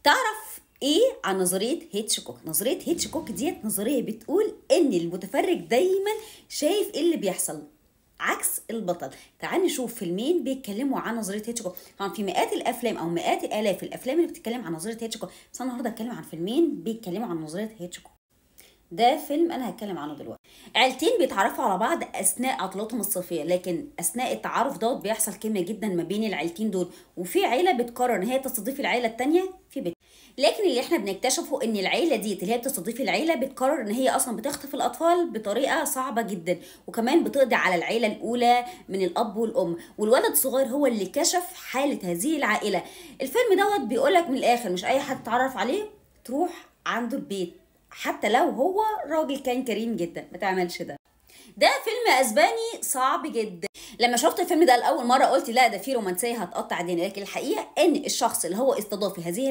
تعرف ايه عن نظرية هيتشكوك؟ نظرية هيتشكوك ديت نظرية بتقول ان المتفرج دايما شايف ايه اللي بيحصل عكس البطل. تعال نشوف فيلمين بيتكلموا عن نظرية هيتشكوك. طبعا في مئات الافلام او مئات الالاف الافلام اللي بتتكلم عن نظرية هيتشكوك، بس انا النهارده هتكلم عن فيلمين بيتكلموا عن نظرية هيتشكوك. ده فيلم انا هتكلم عنه دلوقتي. عيلتين بيتعرفوا على بعض اثناء عطلاتهم الصيفية، لكن اثناء التعارف دوت بيحصل كيمياء جدا ما بين العيلتين دول، وفي عيله بتقرر ان هي تستضيف العيلة الثانية في بيت. لكن اللي احنا بنكتشفه ان العيلة دي اللي هي بتستضيف العيلة بتقرر ان هي اصلا بتخطف الاطفال بطريقة صعبة جدا، وكمان بتقضي على العيلة الاولى من الاب والام، والولد الصغير هو اللي كشف حاله هذه العائلة. الفيلم دوت بيقولك من الاخر مش اي حد تتعرف عليه تروح عنده البيت، حتى لو هو راجل كان كريم جدا ما تعملش ده. ده فيلم اسباني صعب جدا. لما شفت الفيلم ده لاول مرة قلت لا ده فيه رومانسية هتقطع الدنيا، لكن الحقيقة ان الشخص اللي هو استضاف هذه